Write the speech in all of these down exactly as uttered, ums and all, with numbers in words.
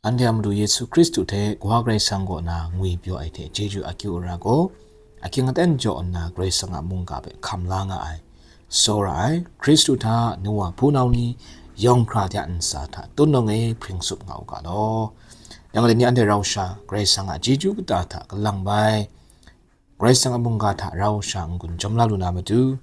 Anhte a Madu Yesu Hkristu hte Kawa Karai Kasang kaw na ngwi pyaw ai hte chyeju akyu ara gaw, ahkying aten jaw nna Karai Kasang a mungga hpe hkam la nga ai, tsawra ai, Hkristu hta nu wa hpunau ni, yawng hkra hte a ntsa hta tun nawng e hpring tsup nga u ga law. Yang gaw, dai ni anhte rau sha Karai Kasang a chyeju kata hta kalang bai, Karai Kasang a mungga hta rau sha n-gun jawm la lu na matu,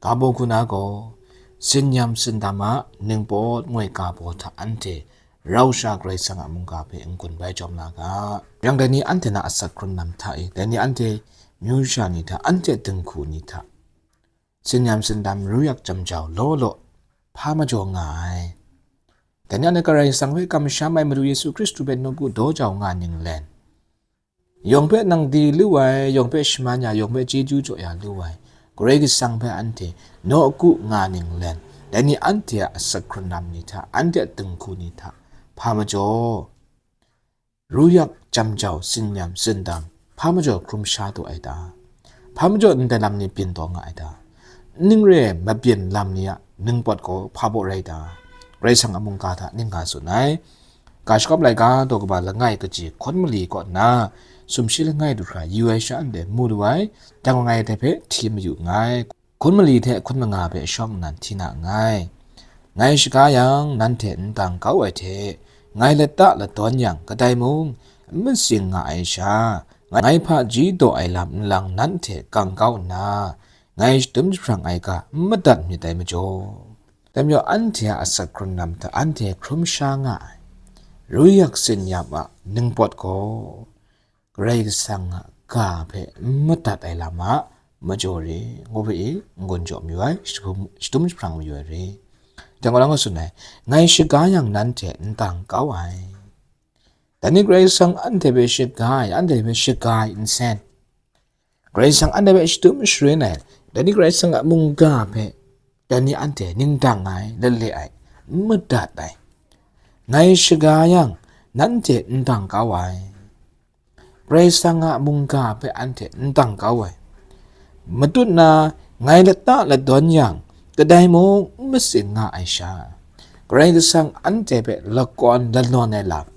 ga baw hku na gaw, sinyam sindam a ningpawt ngoi ga baw hta anhte rau sha Karai Kasang a mungga hpe n-gun bai jawm la ga. Yang dai ni anhte na asak hkrun lam hta e, dai ni anhte myu sha ni hta, anhte dinghku ni hta, sinyam sindam ru yak jam jau law law, hpa majaw nga ai. Dai ni anhte Karai Kasang hpe kamsham ai Madu Yesu Hkristu hpe nawku daw jau nga ninglen, yawng hpe nang di lu ai, yawng hpe shaman ya, yawng hpe chyeju jaw ya lu ai, Karai Kasang hpe anhte nawku nga ninglen, dai ni anhte a asak hkrun lam ni hta, anhte a dinghku ni hta, hpa majaw, ru yak jam jau, sinyam sindam, hpa majaw hkrum sha taw ai ta? Hpa majaw ndai lam ni byin taw nga ai ta? Ning re ai mabyin lam ni a ningpawt gaw hpa baw rai ta? Karai Kasang a mungga hta ning ga tsun ai. Ga shakawp laika daw kaba langai kaji hkun mali kaw nna, sumshi langai du hkra yu ai sha ndai mu lu ai, dang langai hte hpe hti mayu nngai. Hkun mali hte hkun manga hpe shawng nnan hti na nngai. Ngai shaga yang, nanhte n dang kau ai hte, ngai lata ladawn yang, kadai mung n matsing nga ai sha, ngai hpaji daw ai lam nlang nanhte gang kau nna, ngai shadum jahprang ai ga n madat myit ai majaw, dai majaw anhte a asak hkrun lam hta anhte hkrum sha nga ai, ru yak sinyam a ningpawt gaw, Karai Kasang a ga hpe n madat ai lam a majaw re, ngu hpe i n-gun jaw mayu ai, shadum, shadum jahprang mayu ai re. Dai gaw, lang tsun ai, ngai shaga yang nanhte n dang kau ai. Dai ni Karai Kasang anhte hpe shaga ai, anhte hpe shaga ai nsen, Karai Kasang anhte hpe shadum sharin ai, dai ni Karai Kasang a mungga hpe, dai ni anhte ning dang ai, lale ai, n madat ai. Ngai shaga yang, nanhte n dang kau ai. Karai Kasang a mungga hpe anhte n dang kau ai. Matut na ngai lata ladawn yang, kadai mung n matsing nga ai sha, Karai Kasang anhte hpe lakawn lanawn ai lam,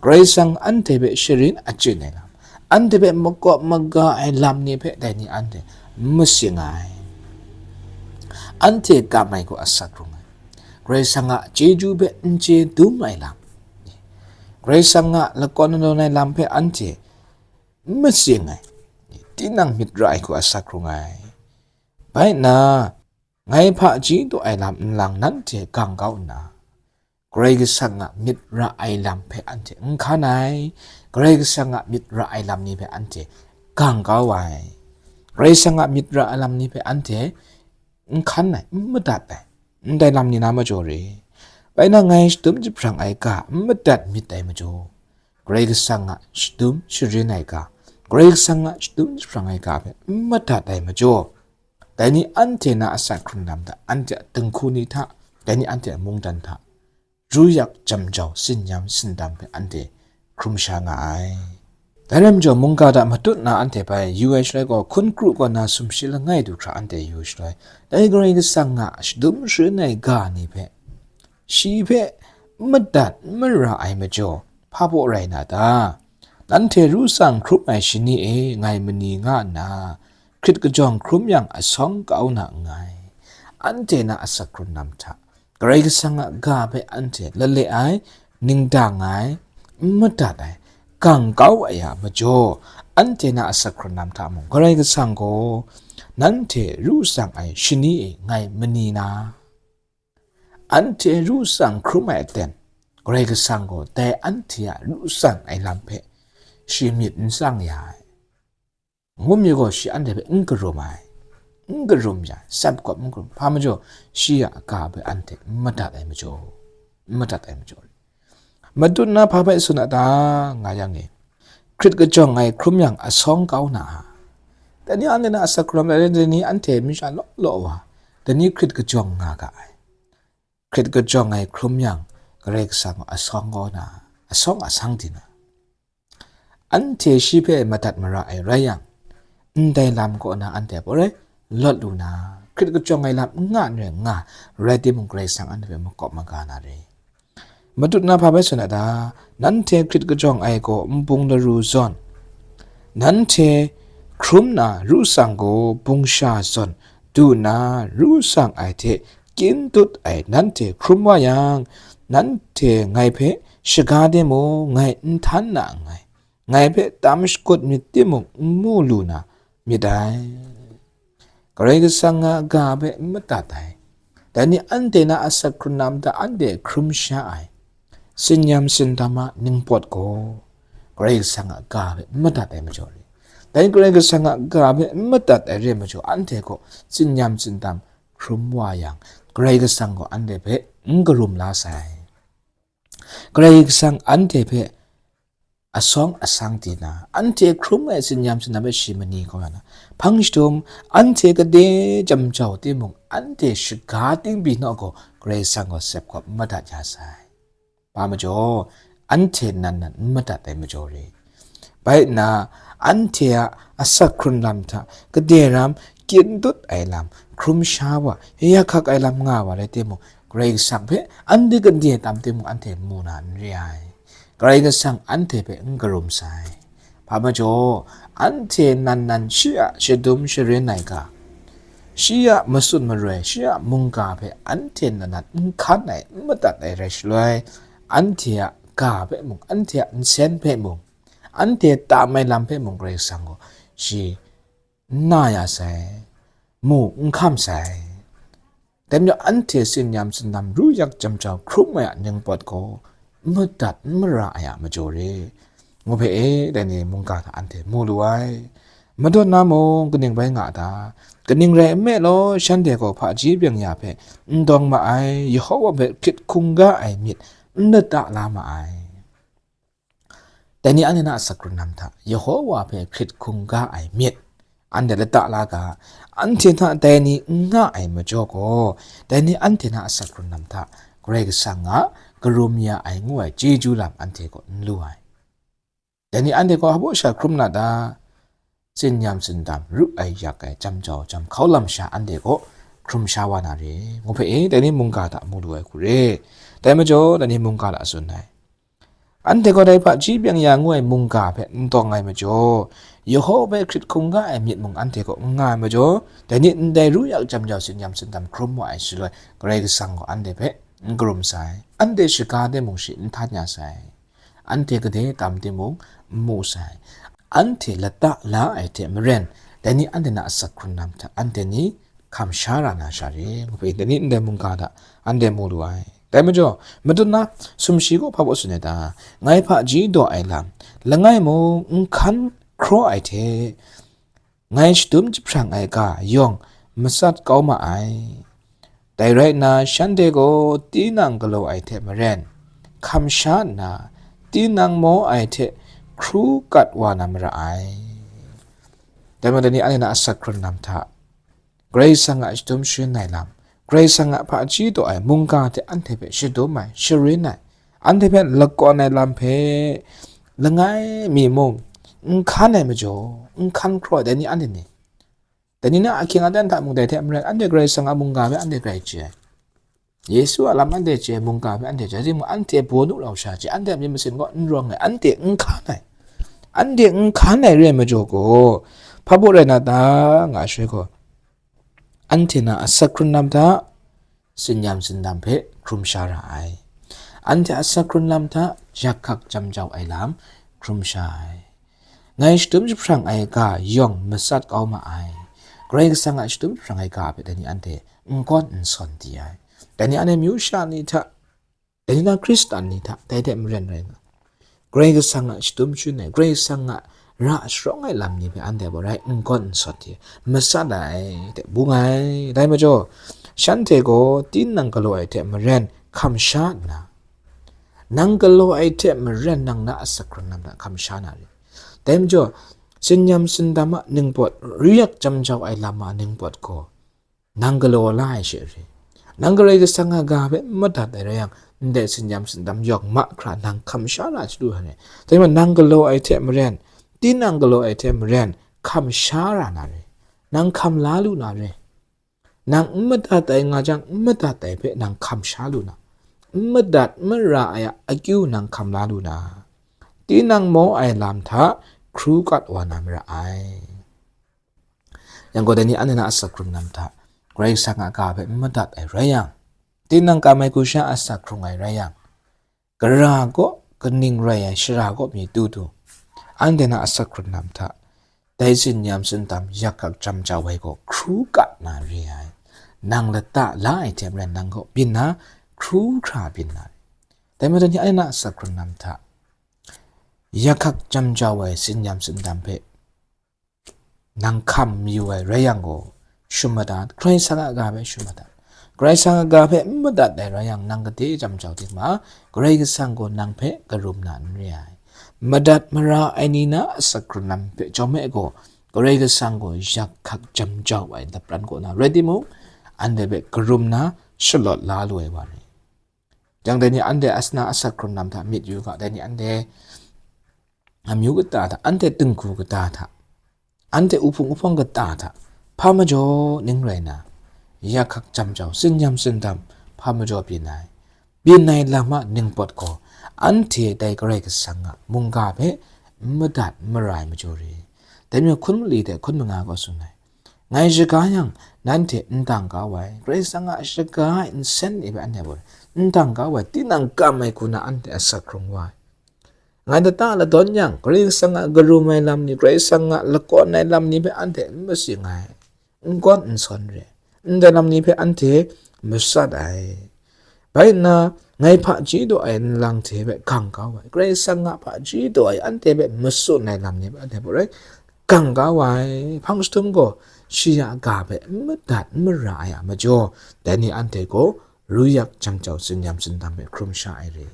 Karai Kasang anhte hpe sharin achyin ai lam, anhte hpe makawp maga ai lam ni hpe dai ni anhte n matsing ai. Anhte kam ai gaw asak hkrung ai. Karai Kasang a chyeju hpe n chye dum ai lam, Karai Kasang a lakawn lanawn ai lam hpe anhte n matsing ai, tinang myit ra ai hku asak hkrung ai. Bai nna, ngai hpaji daw ai lam nlang nanhte gang kau nna, Karai Kasang a myit ra ai lam hpe anhte n hkan ai, Karai Kasang a myit ra ai lam ni hpe anhte gang kau ai, Karai Kasang a myit ra ai lam ni hpe anhte n hkan ai, n madat ai, ndai lam ni na majaw re. Bai nna, ngai shadum jahprang ai ga n madat myit ai majaw, Karai Kasang a shadum sharin ai ga, Karai Kasang a shadum jahprang ai ga hpe n madat ai majaw, dai ni anhte na asak hkrun lam hta, anhte a dinghku ni hta, dai ni anhte a mungdan hta, ru yak jam jau, sinyam sindam hpe anhte hkrum sha nga ai. Dai rai majaw, mungga hta matut na anhte bai yu ai shaloi gaw, hkun kru kaw na sumshi langai du hkra anhte yu shaloi, dai Karai Kasang a shadum sharin ai ga ni hpe, shi hpe n madat n mara ai majaw, hpa baw rai na ta? Nanhte ru tsang hkrum ai shani e ngai mani nga nna, hkrit kajawng hkrum yang asawng kau na nngai. Anhte na asak hkrun lam hta, Karai Kasang a ga hpe anhte lale ai, ning dang ai, n madat ai, gang kau ai a majaw, anhte na asak hkrun lam hta mung Karai Kasang gaw nanhte ru tsang ai shani e ngai mani na, anhte ru tsang hkrum ai aten, Karai Kasang gaw dai anhte a ru tsang ai lam hpe shi myit n tsang ya ai. Ngu mi gaw, shi anhte hpe n karum ai, n karum ya, sap kawp n karum, hpa majaw, shi a ga hpe anhte n madat ai majaw, n madat ai majaw. Matut na hpa bai tsun a ta, nga yang e, hkrit kajawng ai hkrum yang asawng kau na a? Dai ni anhte na asak hkrun lam, dai ni anhte masha law law wa, dai ni hkrit kajawng nga ga ai. Hkrit kajawng ai hkrum yang, Karai Kasang asawng kau na, asawng asang di na? Anhte shi hpe madat mara ai rai yang, ndai lam kaw na anhte a pawt rai lawt lu na, hkrit kajawng ai lam n nga n rai nga, rai timung, Karai Kasang anhte hpe makawp maga na re. Matut na hpa bai tsun a ta? nanhte hkrit kajawng ai gaw nbung laru zawn, nanhte hkrum na ru tsang gaw bungsha zawn du nna ru tsang ai hte kyin dut ai nanhte hkrum wa yang, nanhte ngai hpe shaga de mung ngai n htan na nngai, ngai hpe tam shakut myit timung n mu lu na myit dai. Karai Kasang a ga hpe n madat ai, dai ni anhte na asak hkrun lam hta anhte hkrum sha ai, tsin-yam tsindam a ningpawt gaw Karai Kasang a ga hpe n madat ai majaw re. Dai Karai Kasang a ga hpe n madat ai re ai majaw, anhte gaw tsin-yam tsindam hkrum wa yang, Karai Kasang gaw anhte hpe n karum la sai. Karai Kasang anhte hpe asawng asang di na, anhte hkrum ai tsin-yam tsindam hpe shi mani kau ya na, hpang shadum anhte gade jam jau timung, anhte shaga ting pyi naw gaw, Karai Kasang gaw sep gaw n madat ya sai. Ba majaw, anhte nan nan n madat ai majaw re. Bai nna, anhte a asak hkrun lam hta gade ram kyin dut ai lam, hkrum sha wa, yak hkak ai lam nga wa rai timung, Karai Kasang hpe anhte gade tam timung, anhte mu na n re ai. Karai Kasang anhte hpe n karum sai. Hpa majaw, anhte nan nan shi a shadum sharin ai ga, shi a matsun maroi, shi a mungga hpe anhte nan nan n hkan ai, n madat ai rai shaloi, anhte a ga hpe mung, anhte a nsen hpe mung, anhte tam ai lam hpe mung Karai Kasang gaw shi n na ya sai, mu n hkam sai. Dai majaw anhte tsin-yam tsindam ru yak jam jau hkrum ai a ningpawt gaw n madat n mara ai a majaw re. Ngu hpe e, dai ni mungga hta anhte mu lu ai. Madawt na mung kaning bai nga a ta? Kaning rai nme law, shanhte gaw hpaji byeng ya hpe n dawng ma ai, Yehova hpe hkrit hkungga ai myit n lata la ma ai. Dai ni anhte na asak hkrun lam hta Yehova hpe hkrit hkungga ai myit anhte lata la ga, anhte hta dai ni n nga ai majaw gaw, dai ni anhte na asak hkrun lam hta Karai Kasang a karum ya ai ngu ai chyeju lam anhte kaw n lu ai. Dai ni anhte gaw hpa baw sha hkrum na ta? Tsin-yam tsindam ru ai yak ai jam jau jam hkau lam sha anhte gaw hkrum sha wa na re. Ngu hpe e, dai ni mungga hta mu lu ai hku re. Dai majaw, dai ni mungga hta tsun ai. Anhte gaw dai hpaji byeng ya ngu ai mungga hpe n dawng ai majaw, Yehova hpe hkrit hkungga ai myit mung anhte kaw n nga ai majaw, dai ni ndai ru yak jam jau tsin-yam tsindam hkrum wa ai shaloi, Karai Kasang gaw anhte hpe n karum sai, anhte shaga de mung shi n htan ya sai, anhte gade tam timung n mu sai, anhte lata la ai hte maren, dai ni anhte na asak hkrun lam hta anhte ni hkam sha ra na sha re, ngu hpe dai ni ndai mungga hta anhte mu lu ai. Dai majaw, madun na sumshi gaw hpa baw tsun ai ta? Ngai hpaji daw ai lam langai mung n hkan hkraw ai hte, ngai shadum jahprang ai ga yawng matsat kau ma ai. Dai rai nna, shanhte gaw tinang galaw ai hte maren, hkam sha nna, tinang maw ai hte hkru kat wa na mara ai. Dai majaw, dai ni anhte na asak hkrun lam hta, Karai Kasang a shadum sharin ai lam, Karai Kasang a hpaji daw ai mungga hte anhte hpe shadum ai, sharin ai, anhte hpe lakawn ai lam hpe langai mi mung n hkan ai majaw, n hkan hkraw ai dai ni anhte ni? Dai ni na ahkying aten hta mung dai hte maren, anhte Karai Kasang a mungga hpe anhte grai chye ai. Yesu a lam anhte chye ai, mungga hpe anhte chye ai, timung anhte baw nu rau sha chye ai, anhte a myit masin gaw n rawng ai, anhte n hkan ai, anhte n hkan ai re ai majaw gaw, hpa baw rai na ta nga ai shaloi gaw, anhte na asak hkrun lam hta tsin-yam tsindam hpe hkrum sha ra ai. Anhte asak hkrun lam hta yak hkak jam jau ai lam hkrum sha ai. Ngai shadum jahprang ai ga yawng matsat kau ma ai. Karai Kasang a shadum jahprang ai ga hpe dai ni anhte n gawn n sawn di ai. Dai ni anhte myu sha ni hta, dai ni na Hkristan ni hta, dai hte maren rai nga, Karai Kasang a shadum sharin ai, Karai Kasang a ra sharawng ai lam ni hpe anhte gaw rai n gawn n sawn hte matsat ai hte bung ai. Dai majaw, shanhte gaw tinang galaw ai hte maren hkam sha nna, nang galaw ai hte maren nang na asak hkrun lam hta hkam sha na re. Dai majaw, tsin-yam tsindam a ningpawt, ru yak jam jau ai lam a ningpawt gaw, nang galaw la ai she re. Nang Karai Kasang a ga hpe n madat ai rai yang, ndai tsin-yam tsindam yawng mahkra nang hkam sha na chyalu ai. Dai majaw, nang galaw ai hte maren, tinang galaw ai hte maren, hkam sha ra na re. Nang hkam la lu na re. Nang n madat ai nga jang, n madat ai hpe nang hkam sha lu na. n madat mara ai a akyu nang hkam la lu na, tinang maw ai lam hta hkru kat wa na mara ai. Yang gaw, dai ni anhte na asak hkrung lam hta Karai Kasang a ga hpe n madat ai rai yang, tinang kam ai hku sha asak hkrung ai rai yang, gara kaw, kaning rai ai shara kaw mi tu tu, anhte na asak hkrung lam hta dai tsin-yam tsin-dam yak hkak jam jau ai gaw hkru kat na re ai. Nang lata la ai hte maren nang gaw byin na, hkru hkra byin na re. Dai majaw ni anhte na asak hkrung lam hta yak hkak jam jau ai tsin-yam tsin-dam hpe nang hkam mayu ai rai yang gaw, shum madat, Karai Kasang a ga hpe shum madat. Karai Kasang a ga hpe n madat ai rai yang, nang gade jam jau ting ma, Karai Kasang gaw nang hpe karum na n re ai. Madat mara ai ni na asak hkrung lam hpe chyawm e gaw, Karai Kasang gaw yak hkak jam jau ai lapran kaw na rai timung, anhte hpe karum na shalawt la lu ai wa rai. Yang dai ni anhte asana asak hkrung lam hta myit yu ga, dai ni anhte amyu kata hta, anhte dinghku kata hta, anhte uhpung uhpawng kata hta, hpa majaw ning rai na, yak hkak jam jau, tsin-yam tsin-dam hpa majaw byin ai, byin ai lam a ningpawt gaw, anhte dai Karai Kasang a mungga hpe n madat n mara ai majaw re. Dai majaw hkun mali hte hkun manga gaw tsun ai, ngai shaga yang, nanhte n dang kau ai, Karai Kasang a shaga ai nsen ni hpe anhte gaw n dang kau ai, tinang kam ai hku na anhte asak hkrung wa ai. Ngai lata ladawn yang, Karai Kasang a karum ai lam ni, Karai Kasang a lakawn ai lam ni hpe anhte n masing ai, n gawn n sawn re, ndai lam ni hpe anhte masat ai. Bai nna, ngai hpaji daw ai nlang hte hpe gang kau ai, Karai Kasang a hpaji daw ai anhte hpe matsun ai lam ni hpe anhte hpe rai gang kau ai. Hpang jahtum gaw, shi a ga hpe n madat n mara ai a majaw, dai ni anhte gaw ruyak jam jau tsin-yam tsin-dam hpe hkrum sha ai re.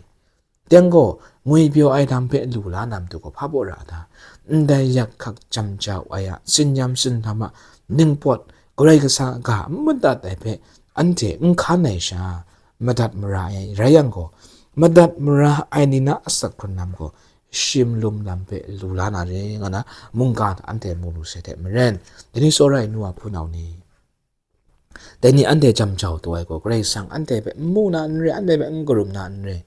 Teng gaw, ngwipyaw ai lam hpe lu la na matu gaw hpa baw ra a ta? Ndai yak hkak jam jau ai a tsin-yam tsin-dam a ningpawt Karai Kasang a ga n madat ai hpe anhte n hkan ai sha, madat mara ai rai yang gaw, madat mara ai ni na asak hkrung lam gaw shim lum lam hpe lu la na re, nga na mungga hta anhte mu lu sai hte maren, dai ni tsawra ai nu wa hpunau ni, dai ni anhte jam jau taw ai gaw, Karai Kasang anhte hpe n mu na n re, anhte hpe n karum na n re.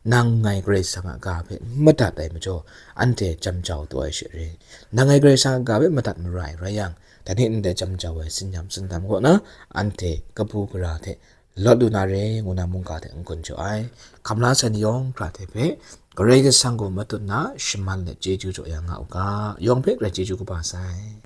Nang ngai Karai Kasang a ga hpe n madat ai majaw, anhte jam jau taw ai she re. Nang ngai Karai Kasang a ga hpe madat mara ai rai yang, dai ni anhte jam jau ai tsin-yam tsin-dam kaw na, anhte kabu gara hte lawt lu na re, ngu na mungga hte n-gun jaw ai. Hkam la sai ni yawng hkra hte hpe, Karai Kasang gaw matut na shaman let chyeju jaw ya nga u ga, yawng hpe grai chyeju kaba sai.